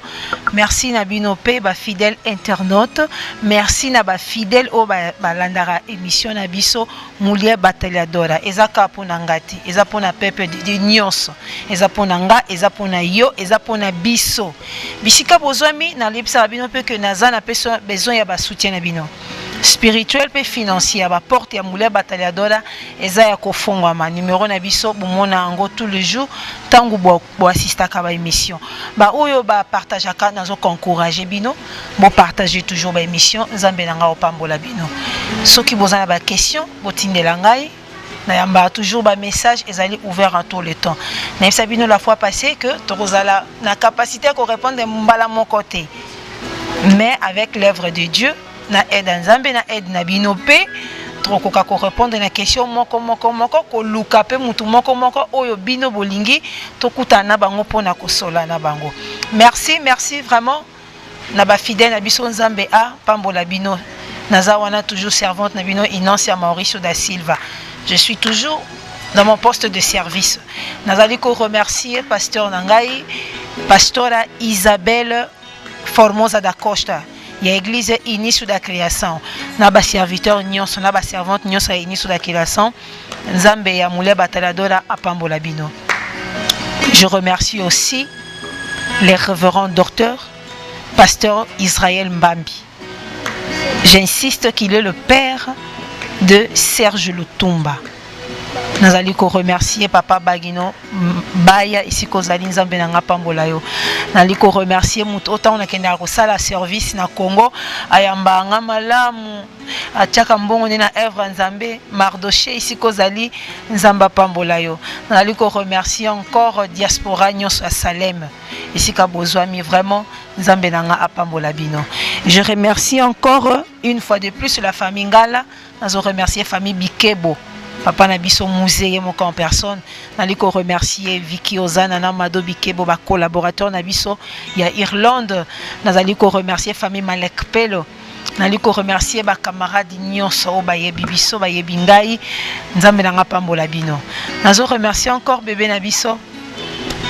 Merci na bino mpe bafidèle internaute. Merci na bafidèle oyo balandaka émission na biso Mulher Batalhadora. Eza kaka mpona nga te, eza mpona peuple de Dieu nyonso. Eza mpona nga, eza mpona yo, eza mpona biso. Bisika bozwami, nalebisaka bino mpe ke naza na besoin ya basoutien na bino spirituel mpe financier. Ya baporte ya Mulher Batalhadora eza ya kofongwama. Numero na biso bomona yango tout le jour ntango boassistaka baémission. Baoyo bapartageaka, nazoencourage bino bopartage toujours baémission. Nzambe na ngai opambola bino. Soki boza na baquestion, botindela ngai, nayambaka toujours bamessage, ezali ouvert en tout le temps. Nayebisa bino la fois passée que tokozala na capacité ya korépondre mbala moko te, mais avec l'œuvre de Dieu, na aide ya Nzambe, na aide na bino mpe, tokokoka korépondre na question moko moko moko, koluka mpe mutu moko moko oyo bino bolingi tokutana na bango mpona kosola na bango. Merci, merci vraiment na bafidèle na biso. Nzambe a pambola bino. Naza wana toujours servante na bino, Inancia Mauricio da Silva. Je suis toujours dans mon poste de service. Nazali koremercier pasteur na ngai, pastora Isabelle Formosa da Costa ya église Início da Création, na baserviteur nyonso, na baservante nyonso ya Início da Création. Nzambe ya Mulher Batalhadora apambola bino. Je remercie aussi les révérends docteur pasteur Israël Mbambi. J'insiste qu'il est le père de Serge Lutumba. Nazali koremercier papa Bagino Baya, esika ozali, Nzambe na nga pambola yo. Nazali koremercier moto otango nakendaka kosala service na Congo, ayambaka nga malamu, atiaka mbongo nde na œuvre ya Nzambe. Mardoche, esika ozali, Nzambe apambola yo. Nazali koremercier encore diaspora nyonso ya Salem, esika bozwami, vraiment Nzambe na nga apambola bino. Je remercie encore une fois de plus la famille Ngala. Nazo remercier famille Bikebo, papa na biso Musée ye moko en personne. Nali koremercier Vicky Ozana na Mado Bikebo, bacollaborateur na biso ya Irlande. Nazali koremercier famille Malek Pelo. Nali koremercier bacamarade nyonso oyo bayebi biso, bayebi ngai. Nzambe na nga pambola bino. Nazo remercier encore bébé na biso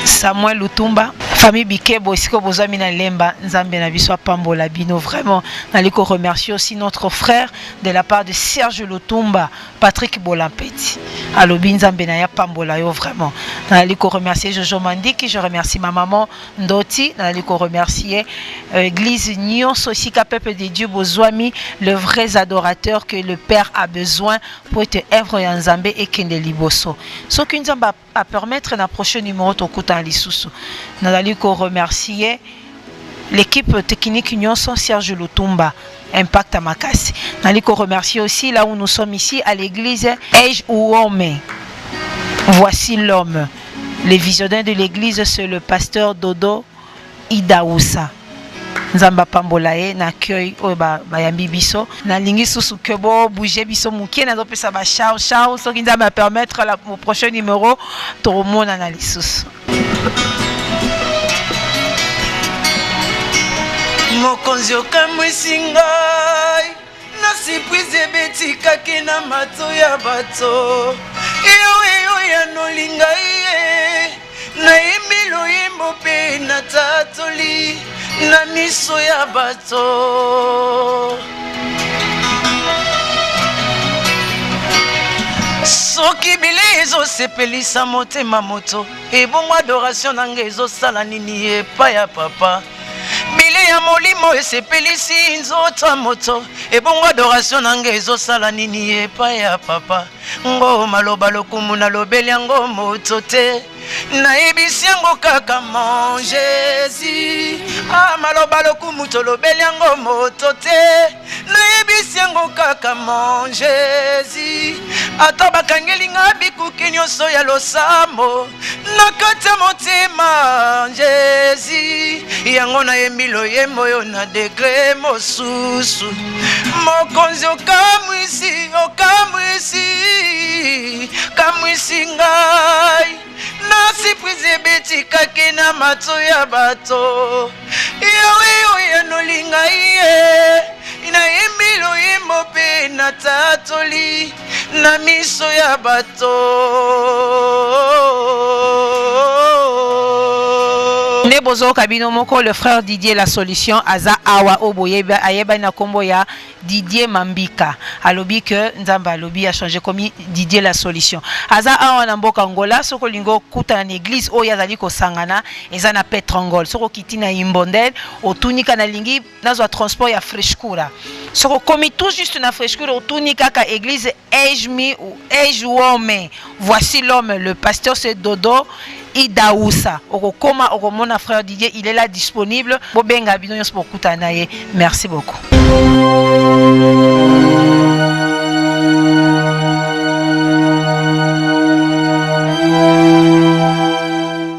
Samuel Lutumba, famille Bikebo, esika bozwami na Lemba, Nzambe na biso apambola bino vraiment. Nali koremercier aussi notre frère de la part de Serge Lutumba, Patrick Bolampeti, alobi Nzambe na ya pambola yo vraiment. Nali koremercier Jojo Mandiki. Je remercie ma maman Ndoti. Nali koremercier église nyonso, esika peuple de Dieu bozwami, le vrais adorateur que le Père a besoin po ete œuvre ya Nzambe ekende liboso. Soki Nzambe apermettre, na prochain numéro tokutana lisusu. Nazali koremercier L'équipe technique nyonso, Serge Lutumba, Impact à Makasi. Nali ko remercier aussi là où nous sommes ici à l'église Eij Ouome. Voici l'homme. Le visionnaire de l'église, c'est le pasteur Dodo Idaoussa. Nzambe apambola ye na accueil oyo bayambi biso. Nalingi susu ke bo bouger biso moke, nazopesa ba ciao ciao. Soki Nzambe apermettre, la au prochain numéro tokomonana lisusu. Mokonzi okamwisi ngai na surprise ebetikaki na mato ya bato. Yo eyo yanoli ngai ye, nayembi loyembo mpe natatoli na miso ya bato. Soki bilei ezosepelisa motema moto, ebongo adoration na ngai ezosala nini epai ya papa? Bilei ya molimo esepelisi nzoto ya moto, ebongo adoration na ngai ezosala nini epai ya papa? Ngo maloba lokumu nalobeli yango moto te, nayebisi yango kaka mon Jésus. Ah, maloba lokumu tolobeli yango moto te, nayebisi yango kaka mon Jésus. Ata bakangeli nga bikuki nyonso ya losambo na kati ya motema Jésus, yango nayembi loyembo oyo na degré mosusu. Mokonzi okamwisi, okamwisi, kamwisi ngai na surprise ebetikaki na mato ya bato. Yawe oyo nolinga ye, nayembi loyembo mpe natatoli na miso ya bato. Nde bozoyoka bino moko, le frère Didier la solution aza awa, oyo boyebi, ayebani na nkombo ya Didier Mambika. Alobi ke Nzambe alobi achange komi Didier la solution. Aza awa na mboka Angola. Soki olingi okutana na église oyo azali kosangana, eza na Petrangol. Soki okiti na Imbondel, otunika nalingi nazwa transport ya Frescura. Soki okomi tout juste na Frescura, otuni kaka église Ejmi ou Ejwome. Voici l'homme, le pasteur c'est Dodo Idaoussa. Okokoma, okomona frère Didier, il est là disponible. Bobenga bino nyonso bokutana na ye. Merci beaucoup.